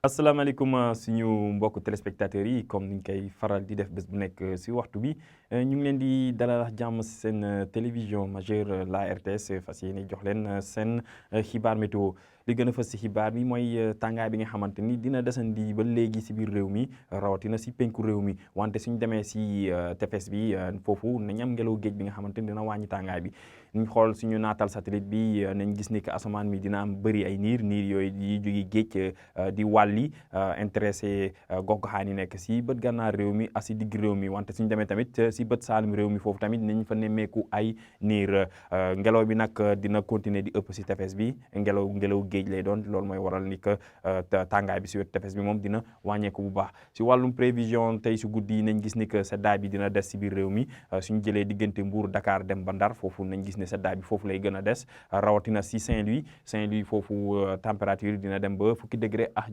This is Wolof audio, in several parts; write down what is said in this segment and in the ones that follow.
asalaamaaleykum suñu mbokku téléspectateurs yi comme niñ koy faral di def bés bu nekk si waxtu bi ñu ngi leen di dalal jàmm si seen télévision majeure la RTS fas yéene jox leen seen xibaar météo li gën a fës si xibaar bi mooy tàngaay bi nga xamante ni dina desandi ba léegi si biir réew mi rawatina si penku réew mi wante suñ demee si tefes bi foofu nañ am ngelaw géej bi nga xamante ni dina wàññi tàngaay bi ñu xool suñu naatal satellite bi nañ gis ni que asamaan mi dina am bëri ay niir yooyu yi jóge géej di wàlli intéressé gox-goxaan yi nekk si bët gànnaar réew mi ak si digg réew mi wante suñ demee tamit si bët saalum réew mi foofu tamit nañ fa nemmeeku ay niir ngelaw bi nag dina continuer di ëpp si tefes bi ngelaw géej lay doon loolu mooy waral ni que tàngaay bi si wetu tefes bi moom dina wàññeeku bu baax si wàllum prévision tey si guddi nañ gis ni que seddaay bi dina des si biir réew mi suñ jëlee diggante Mbour Dakar dem ba Ndar foofu nañ gis ne seddaay bi foofu lay gën a des rawatina si Saint-Louis foofu température dina dem ba fukki degré ak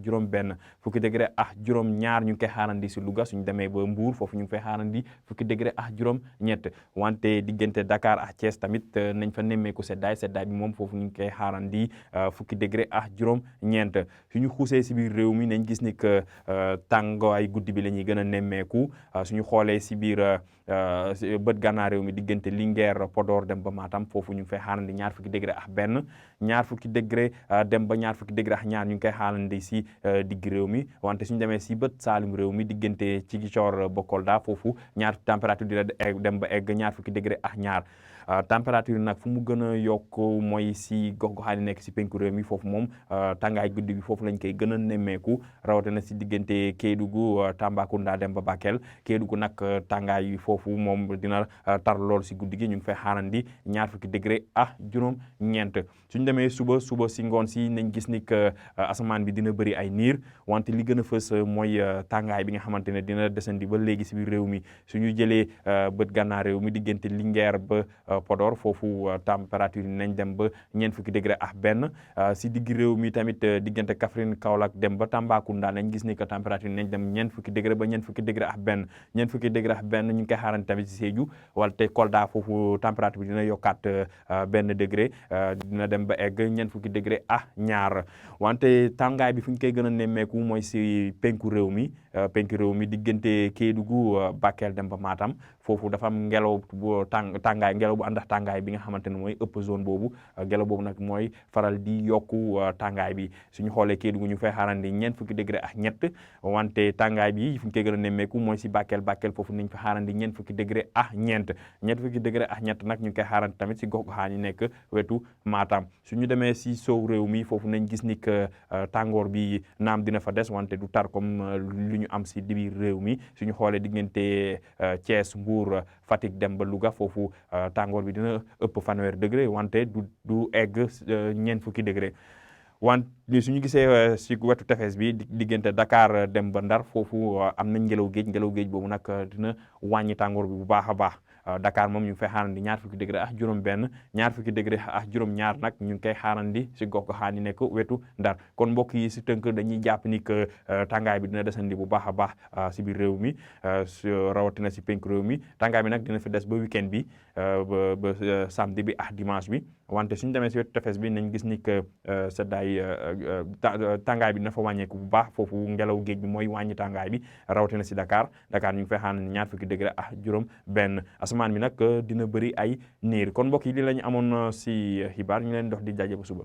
juróom ñaar ñu ngi koy xaarandi si Louga suñu demee ba Mbour foofu ñu ngi fay xaarandi fukki degré ak juróom ñett wante diggante Dakar ak Thiès tamit nañ fa nemmeeku seddaay bi moom foofu ñu ngi koy xaarandi fukki degré ak juróom ñeent suñu xuusee si biir réew mi nañ gis ni que tàngaay guddi bi la ñuy gën a nemmeeku suñu xoolee si biir bët gànnaar réew mi diggante Linguère Podor dem ba Matam foofu ñu ngi fay xaarandi ñaar fukki degré ak benn ñaar fukki degré dem ba ñaar fukki degré ak ñaar ñu ngi koy xaarandi si digg réew mi wante suñu demee si bët saalum réew mi diggante Ziguinchor ba Kolda foofu ñaar température dina dem ba egg ñaar fukki degré ak ñaar température nag fu mu gën a yokk mooy si gox-goxaan yi nekk si penku réew mi foofu moom tàngaay guddi bi foofu lañ koy gën a nemmeeku rawatina si diggante Kédougou Tambacounda dem ba Bakel Kédougou nag tàngaay foofu moom dina tar lool si guddi gi ñu ngi fay xaarandi ñaar fukki degré ak juróom ñeent suñ demee suba si ngoon si nañ gis ni que asamaan bi dina bëri ay niir wante li gën a fës mooy tàngaay bi nga xamante ne dina desandi ba léegi si biir réew mi suñu jëlee bët gànnaar réew mi diggante Linguère ba Podor foofu température yi nañ dem ba ñeent fukki degré ak benn si digg réew mi tamit diggante Kaffrine Kaolack dem ba Tambacounda nañ gis ni que température yi nañ dem ñeent fukki degré ba ñeent fukki degré ak benn ñu ngi koy xaarante tamit si Sédhiou wala te Kolda foofu température bi dina yokkaat benn degré dina dem ba egg ñeent fukki degré ak ñaar wante tàngaay bi fu ñu koy gën a nemmeeku mooy si penku réew mi diggante Kédougou Bakel dem ba Matam foofu dafa am ngelaw bu tàngaay ngelaw bu ànd ak tàngaay bi nga xamante ne mooy ëpp zone boobu ngelaw boobu nag mooy faral di yokku tàngaay bi suñu xoolee Kédougou ñu fay xaarandi ñeent fukki degré ak ñett wante tàngaay bi fu ñu koy gën a nemmeeku mooy si Bakel foofu nañ fa xaarandi ñeent fukki degré ak ñeent fukki degré ak ñett nag ñu ngi koy xaarandi tamit si gox-goxaan yi nekk wetu Matam suñu demee si sow réew mi foofu nañ gis ni que tàngoor bi naam dina fa des wante du tar comme lu ñu am si biir réew mi suñu xoolee diggante Thiès Mbour Fatick dem ba Louga foofu tàngoor bi dina ëpp fanweer degré wante du egg ñeent fukki degré wante suñu gisee si wetu tefes bi diggante Dakar dem ba Ndar foofu am nañ ngelaw géej boobu nag dina wàññi tàngoor bi bu baax a baax Dakar moom ñu ngi fay xaarandi ñaar fukki degré ak juróom benn ñaar fukki degré ak juróom ñaar nag ñu ngi koy xaarandi si gox-goxaan yi nekk wetu Ndar kon mbokk yi si tënk dañuy jàpp ni que tàngaay bi dina desandi bu baax a baax si biir réew mi rawatina si penk réew mi tàngaay bi nag dina fi des ba week-end bi ba samedi bi ak dimanche bi wante suñu demee si wetu tefes bi nañ gis ni que tàngaay bi dina fa wàññeeku bu baax foofu ngelaw géej bi mooy wàññi tàngaay bi rawatina si Dakar ñu ngi fay xaarandi ñaar fukki degré ak juróom benn asamaan bi nag dina bëri ay niir kon mbokk yi li la ñu amoon si xibaar ñu leen dox di jaajëf ba suba